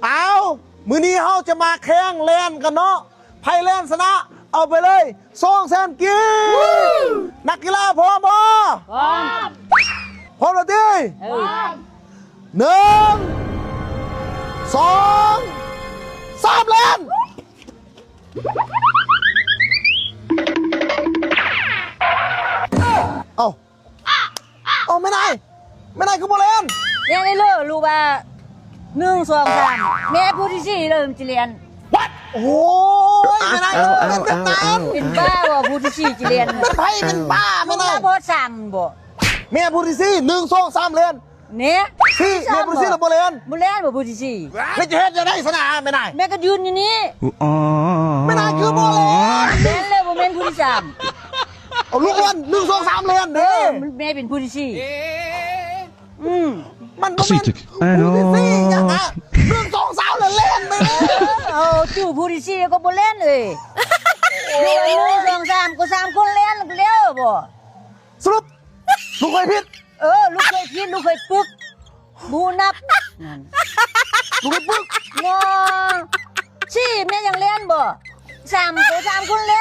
ເອົາ ມື້ນີ້ເຮົາຈະມາແຂ່ງແລ່ນກັນເນາະ ໃຜແລ່ນຊະນະ ເອົາໄປເລີຍສອງແສນກີບ. ນັກກິລາພ້ອມບໍ່? ພ້ອມ. ພ້ອມແລ້ວຕິ? ເອີ. ໜຶ່ງ ສອງ ສາມ ແລ່ນ. ເອົ້າ ເອົ້າ ແມ່ນາຍ ແມ່ນາຍຄືບໍ່ແລ່ນ? ແລ່ນໄດ້ເລີ ລູກວ່າ ໜຶ່ງ ສອງ ສາມ ແມ່ຜູ້ທີສີ່ເລີ່ມຊິແລ່ນ. ໂອ້ຍ ແມ່ນາຍ ເອົ້າ ເປັນ ເອົ້າ ເປັນ ເອົ້າ ເປັນບ້າບໍ່ ຜູ້ທີສີ່ຊິແລ່ນ? ເປັນໃຜເປັນບ້າ ແມ່ນາຍ ບໍ່ສາມບໍ່? ແມ່ຜູ້ທີສີ່ ໜຶ່ງ ສອງ ສາມ ແລ່ນ. ນີ້ ສີ່ ແມ່ຜູ້ທີສີ່ລະບໍ່ແລ່ນ ບໍ່ແລ່ນບໍ່ຜູ້ທີສີ່ ແລ້ວຈະເຮັດຈັ່ງໃດຊະນະແມ່ນາຍ? ແມ່ກໍຢືນຢູ່ນີ້. ອໍ ແມ່ນາຍຄືບໍ່ແລ່ນ? ແລ່ນແລ້ວ ບໍ່ແມ່ນຜູ້ທີສາມ. ເອົາ ລູກແລ່ນ ໜຶ່ງ ສອງ ສາມ ແລ່ນເດ້. ເອີ ແມ່ເປັນຜູ້ທີສີ່. ອືມ ມັນບໍ່ແມ່ນຜູ້ທີສີ່ຫຍັງນະ ໜຶ່ງ ສອງ ສາມ ແລ້ວແລ່ນແມ່. ເອົາ ຈູ້ຜູ້ທີສີ່ກໍບໍ່ແລ່ນເອີຍ. ໜຶ່ງ ສອງ ສາມ ກໍສາມຄົນແລ່ນແລ້ວບໍ່? ສະຫຼຸບ ລູກເຄີຍຜິດ. ເອີ ລູກເຄີຍຜິດ ລູກເຄີຍປຶກ ບໍ່ຮູ້ນັບ. ລູກເຄີຍປຶກ ງໍ ສີ່ ແມ່ຍັງແລ່ນບໍ່? ສາມ ໂຕ ສາມຄົນແລ່